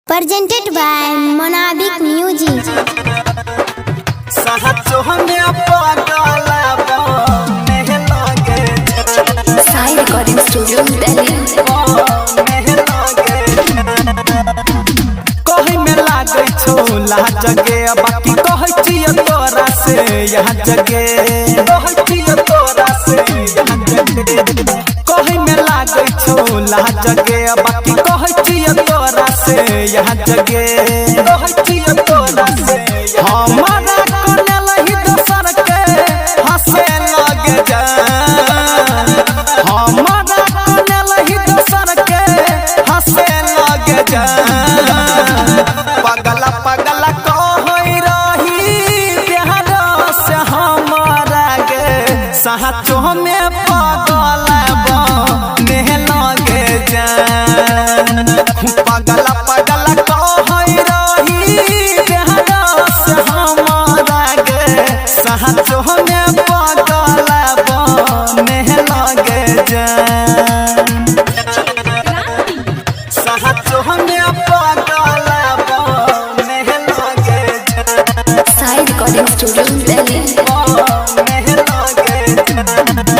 Presented by Monabik Music. Sai recording studio Delhi. कहे में लागै छौ लाज गे, बाकी कहै छियै तोरा से यहाँ जगे। कहै छियै तोरा से यहाँ जगे। कहे में लागै छौ लाज गे, बाकी कहै छियै तोरा से यहाँ जगे। कहै छियै तोरा से हमारा कोने लही दोसर के हंसे लगे जा। हमारा कोने लही दोसर के हंसे लगे जा। पगला पगला कहै रही प्यार से हमारा गे, साचो में पगला बने लगे जान। पगला पगला कहै रही प्यार से हमारा गे, साचो में पगला बने लगे जान। साचो में पगला बने लगे जान। Sai recording studio Delhi.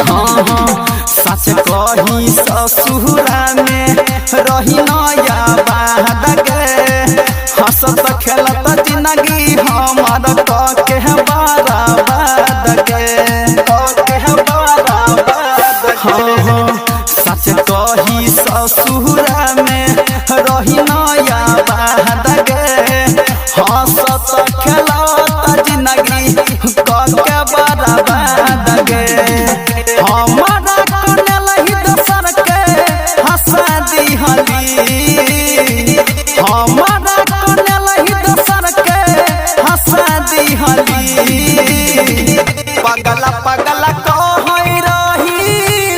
हाँ हाँ, सच कही ससुरा में रही नया बात गे, हंसत खेलत जिंदगी हमार के बराबर गे, के बराबर। हाँ हाँ, सच कही ससुरा में रही नया बात गे, हंसत खेलत जिंदगी के बराबर गे। हमारा कोने लही दोसर के हंसा दिहली, हमारा कोने लही दोसर के हंसा दिहली। पगला पगला कहै रही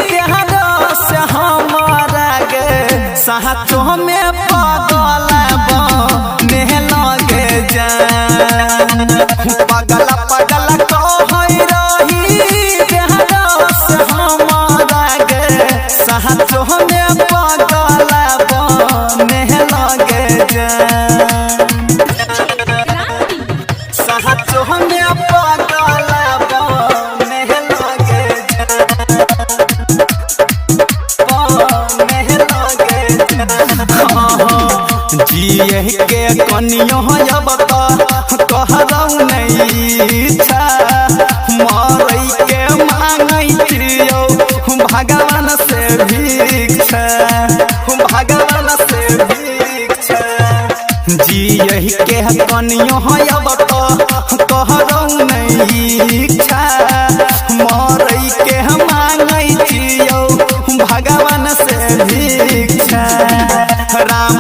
प्यार से हमारा गे, साचो में पगला बने लगे जान। पगला पगला कहै रही प्यार से हमारा गे, साचो में पगला बने लगे जान। साचो में पगला बने लगे जान। बने लगे जान। हाँ हाँ, जिए के कनियो अब त कहरौ नहीं इच्छा, मरै के मांगै छियौ भगवान से भिक्षा, भगवान से भिक्षा। जिए के कनियो अब त कहरौ नहीं इच्छा, मरै के मांगै छियौ भगवान से भिक्षा। राम